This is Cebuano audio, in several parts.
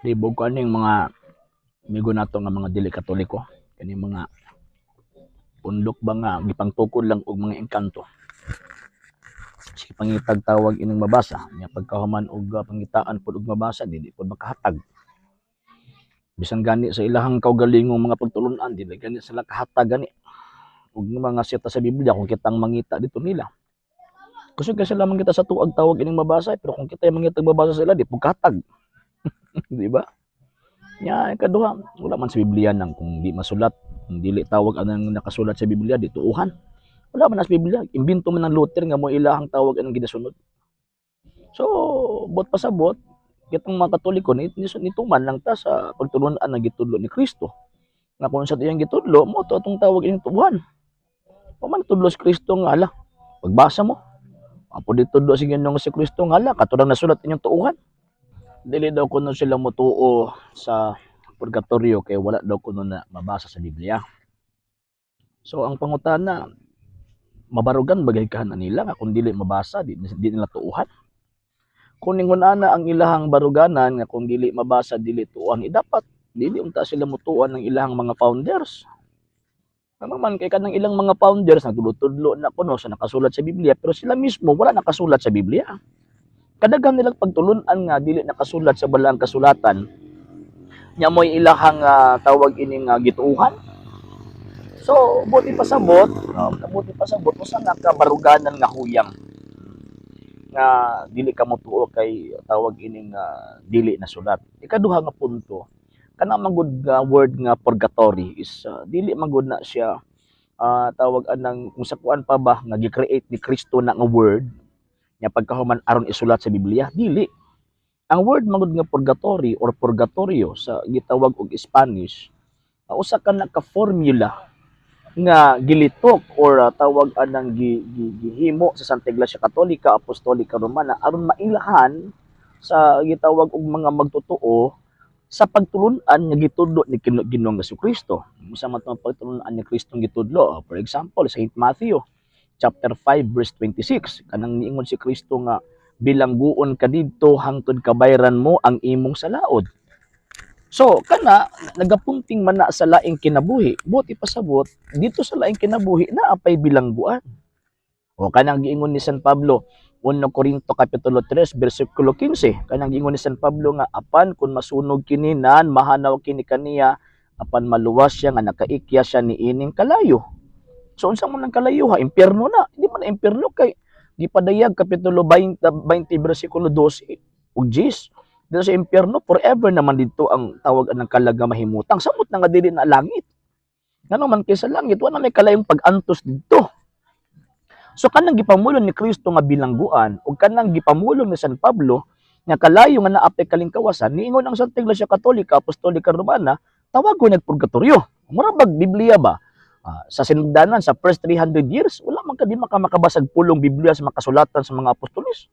Libog ko aning mga amigo nato nga mga dili Katoliko, kaning mga pundok ba nga gipangtukod lang og mga engkanto. Sige, pangitag tawag ining mabasa nya, pagkahuman og pangitaan pud og mabasa, dili pud makahatag. Bisan gani sa ilahang kaugalingong mga pagtulunan, dili gani sila kahatag gani og mga sita sa Biblia kung kitang mangita dito nila. Kusog kay sila mangita sa tuag tawag ining mabasa, pero kung kita mangita mabasa sila, di pud kahatag. Di ba? Nya ikaduha, wala man sa Biblia nang kung di masulat, kung dili tawag anang nakasulat sa Biblia, di tuuhan. Wala man na sa Biblia, imbento man ng Luther nga mo ilahang tawag anang ginasunod. So, buot pasabot, kitang mga Katoliko ni nituman lang ta sa pagtulunan ng gitudlo ni Kristo. Nga kung sa iyang gitudlo, mo to atong tawag ining tuuhan. Wa man tudlo si Kristo nga ala. Pagbasa mo, apo ditudlo si Ginoong si Kristo nga ala, katulad nasulat inyong tuuhan. Dili daw kuno sila motuo sa purgatorio kay wala daw kuno na mabasa sa Biblia. So ang pangutana, mabarugan bagay kahan nila nga kung dili mabasa, di nila tuuhan? Kung ningon ana ang ilahang baruganan nga kung dili mabasa, dili tuuhan, eh, dapat dili unta sila mutuan ng ilahang mga founders. Tama man kay kanang ilang mga founders nagtudlo na kuno sa nakasulat sa Biblia, pero sila mismo wala nakasulat sa Biblia. Kadaghan nilang pagtulun-an nga dili nakasulat sa balaang kasulatan nya mo'y ilahang tawag ining gituuhan. So, buti pasabot, buti pasabot usa na ka baruganan nga huyang nga dili ka motuo kay tawag ining dili na sulat. Ikaduha nga punto, kana man gud nga word nga purgatory is dili man gud na siya tawag anang kung sa kuan pa ba nga gi-create ni Kristo na nga word nya pagkahuman aron isulat sa Biblia, dili. Ang word man gud nga purgatory or purgatorio sa gitawag og Spanish, usa ka na ka formula nga gilitok or tawag anang gihimo sa Santa Iglesia Katolika Apostolika Romana aron mailhan sa gitawag og mga magtotoo sa pagtulun-an nga gitudlo ni Ginoong Kristo. Unsa man tong pagtulun-an ni Kristo gitudlo? For example, Saint Matthew chapter 5 verse 26, kanang niingon si Kristo nga bilangguon ka didto hangtod kabayran mo ang imong salaod. So kana nagapunting man na sa laing kinabuhi. Buti pasabot, dito sa laing kinabuhi naa pay bilangguan. O kanang giingon ni San Pablo, 1 Corinto kapitulo 3 bersikulo 15, kanang giingon ni San Pablo nga apan kung masunog kini nan, mahanaw kini kaniya, apan maluwas siya nga nakaikya siya niining kalayo. So unsa man ang kalayo ha? Impyerno na? Hindi man na impyerno kay gipadayag kapitulo 20, 20 bersikulo 12 ug 10. Dito sa impyerno forever naman dito ang tawag ng kalag nga mahimutang. Samot na nga dili na langit. Ngano man kay sa langit wala may kalayong pag-antos didto. So kanang gipamulong ni Kristo nga bilangguan ug kanang gipamulong ni San Pablo nga kalayo nga naa pay kalingkawasan, niingon ang Santa Iglesia Katolika Apostolika Romana, tawagon nagpurgatorio. Mura bag Biblia ba? Sa sinugdanan sa first 300 years, wala man ka di maka makabasag pulong Biblia sa makasulatan sa mga apostoles.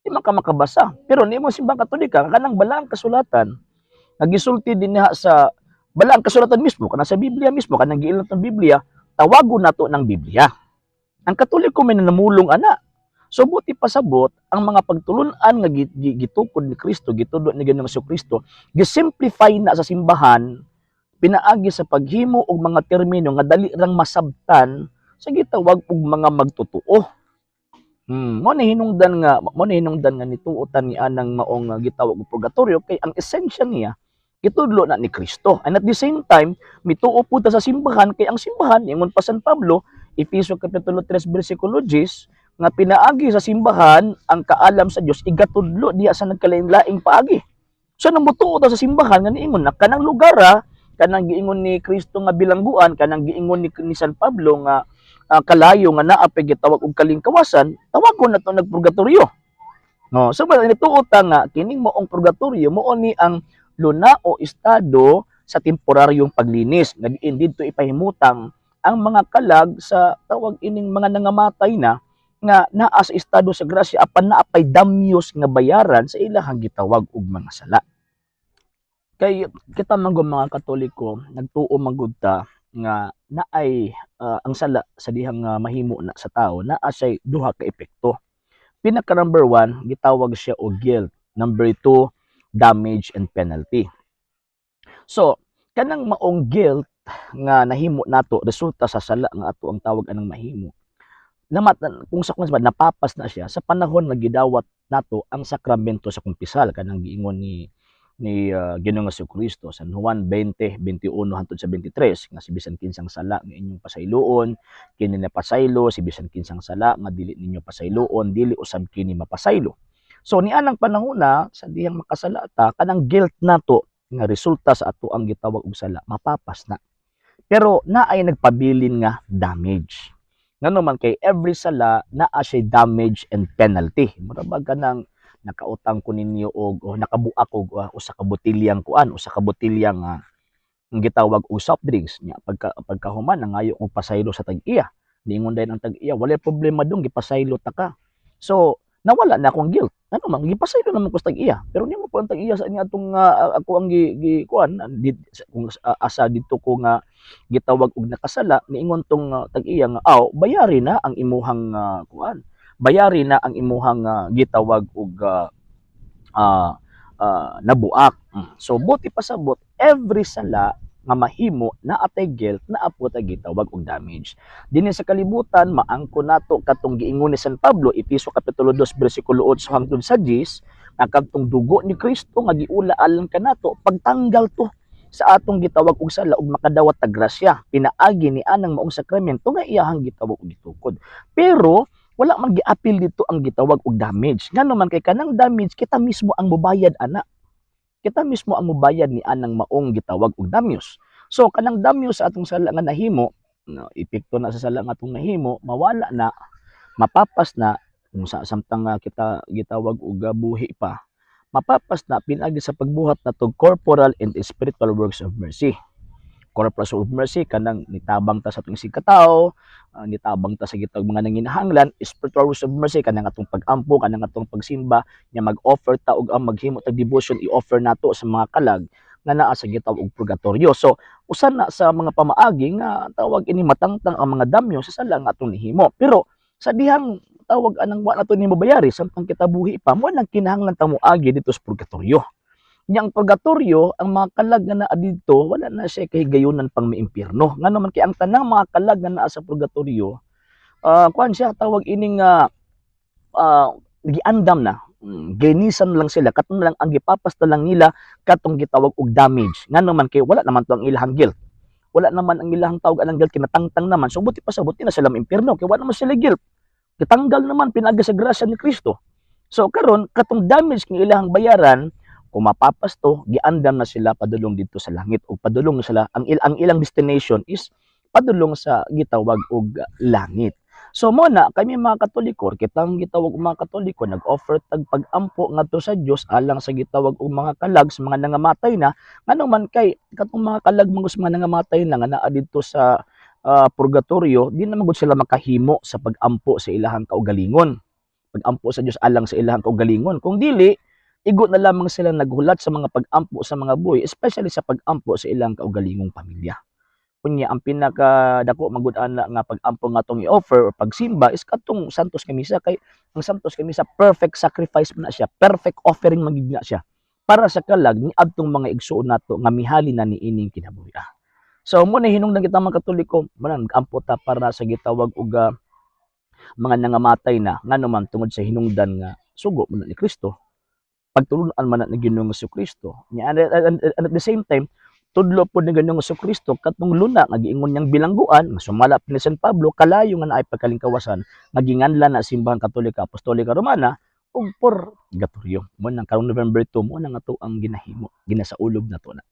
Di man ka makabasa. Pero nimo Simbang Katolika, kanang balaang kasulatan, nagisulti din niya sa balaang kasulatan mismo, kanang sa Biblia mismo, kanang giilat ng Biblia, tawagon nato ng Biblia. Ang Katoliko may nanamulong ana. So buti pasabot, ang mga pagtulunan nga gitukod ni Kristo, gitudlo ni Ginoong Kristo, gisimplify na sa simbahan pinaagi sa paghimo og mga termino nga dali rang masabtan sa gitawag og mga magtotoo. Mo na hinungdan nga nituotan ni anang maong gitawag og purgatorio kay ang esensya niya gitudlo na ni Kristo. And at the same time, mituo po ta sa simbahan kay ang simbahan, ingon pa San Pablo, Efeso kapitulo 3 bersikulo 10, nga pinaagi sa simbahan ang kaalam sa Dios igatudlo diha sa nagkalain-laing paagi. So nang mutuo ta sa simbahan nga niingon na kanang lugar kanang giingon ni Kristo nga bilangguan, kanang giingon ni San Pablo nga kalayo nga naa pay gitawag og kalingkawasan, tawagon na to nagpurgatorio. No, so ba nituo ta nga kining maong purgatorio mao ni ang luna o estado sa temporaryong paglinis nga diin didto ipahimutang ang mga kalag sa tawag ining mga nangamatay na nga naa sa estado sa grasya apan naa pay damyos nga bayaran sa ilahang gitawag og mga sala. Kay kita man gud mga Katoliko, nagtuo man gud ta nga naay ang sala sa dihang mahimo na sa tao, naa siya'y duha ka epekto. Pinaka number one, gitawag siya og guilt. Number two, damage and penalty. So, kanang maong guilt nga nahimo nato resulta sa sala nga ato ang tawag anang mahimo. Namat kung sa kung napapas na siya sa panahon nga gidawat nato ang sakramento sa kumpisal, kanang giingon ni Ginoong Kristo, San Juan 20:21 hangtod sa 23, nga si bisan kinsang sala nga inyong pasayloon, kini napasaylo, si bisan kinsang sala nga dili ninyo pasayloon, dili usab kini mapasaylo. So nianang panahon na sa dihang makasala ta, kanang guilt nato nga resulta sa ato ang gitawag og sala, mapapas na. Pero naay nagpabilin nga damage. Ngano man kay every sala naa siya damage and penalty. Mura ba kanang nakautang ko ninyo og o nakabuak og usa ka botelyang kuan, usa ka botelyang ang gitawag og soft drinks nya, pagkahuman nangayo og pasaylo sa tag-iya. Niingon dayon ang tag-iya, "Walay problema dong, gipasaylo ta ka." So nawala na akong guilt. Ano man, gipasaylo naman ko sa tag-iya. Pero nimo po ang tag-iya sa niya atong ako ang gi kuan di, kung asa dito ko nga gitawag og nakasala, niingon tong tag-iya nga, "Aw, bayari na ang imuhang kuan. Bayari na ang imuhang gitawag og nabuak." So buot ipasabot, every sala nga mahimo na atay guilt, naa po tay gitawag og damage. Dinhi sa kalibutan, maangko nato katong giingon ni San Pablo, Efeso kapitulo 2 bersikulo 8 hangtod sa 10, nga kadtong dugo ni Kristo nga giula alang kanato, pagtanggal to sa atong gitawag og sala ug makadawat ta grasya pinaagi ni anang maong sakramento nga iyahang gitawag og gitukod. Pero wala man giapil dito ang gitawag og damage. Ngano man kay kanang damage, kita mismo ang mobayad ana. Kita mismo ang mobayad ni anang maong gitawag og damyos. So kanang damyos sa atong sala nga nahimo, no, epekto na sa sala nga atong nahimo, mawala na, mapapas na kung sa samtang kita gitawag og buhi pa, mapapas na pinaagi sa pagbuhat nato corporal and spiritual works of mercy. Corporal of mercy, kanang nitabang ta sa atong isigkatawo, nitabang ta sa gitawag mga nanginahanglan. Spiritual works of mercy, kanang atong pag-ampo, kanang atong pagsimba, nya mag-offer ta og ang maghimo tag devotion, i-offer nato sa mga kalag nga naa sa gitawag og purgatorio. So usa na sa mga pamaagi nga tawag ini matangtang ang mga damyo sa sala nga atong nihimo. Pero sa dihang tawag anang wa nato nimo bayari samtang kita buhi pa, mo nang kinahanglan ta moagi dito sa purgatorio. Nya ang purgatorio, ang mga kalag nga naa didto, wala na siya kahigayunan pang miimpyerno. Ngano man kay ang tanang mga kalag nga naa sa purgatorio, kuan siya, tawag ining giandam na. Ginisan lang sila, katong lang ang gipapas na lang nila katong gitawag og damage. Ngano man kay wala naman to ang ilahang guilt. Wala naman ang ilahang tawag anang guilt, kinatangtang naman. So buti pa sa buti na sila impyerno kay wala naman sila guilt. Gitanggal naman pinaagi sa grasya ni Kristo. So karon, katong damage nga ilahang bayaran, kung mapapas to, giandam na sila padulong dito sa langit o padulong na sila, ang ilang destination is padulong sa gitawag og langit. So mo na kami mga Katoliko, kitang gitawag og mga Katoliko, nag-offer tag pag-ampo ngadto sa Dios alang sa gitawag og mga kalag sa mga nangamatay na. Ngano man kay katong mga kalag mga sa mga nangamatay na nga naa didto sa purgatorio, di naman gud sila makahimo sa pag-ampo sa ilahang kaugalingon. Pag-ampo sa Dios alang sa ilahang kaugalingon. Kung dili, igo na lamang sila naghulat sa mga pag-ampo sa mga buhi, especially sa pag-ampo sa ilang kaugalingong pamilya. Kunya ang pinaka dako magud ana nga pag-ampo nga atong i-offer or pagsimba is katong Santos nga Misa, kay ang Santos nga Misa, perfect sacrifice man na siya, perfect offering man gid na siya para sa kalag ni adtong mga igsuon nato nga mihali na niining kinabuhi. So mo na hinungdan kita mga Katoliko, mo na nag-ampo ta para sa gitawag og mga nangamatay na, ngano man tungod sa hinungdan nga sugo man na ni Kristo, pagtulunan man na ni Ginoong Kristo. Nya and at the same time, tudlo po ni Ginoong Kristo katong luna nga giingon niyang bilangguan nga sumala ni San Pablo, kalayo nga naay pagkalingkawasan nga ginganlan na Simbahang Katolika Apostolika Romana ug purgatorio. Mo nang karong November 2, mo nang ato ang ginahimo, ginasaulog nato na.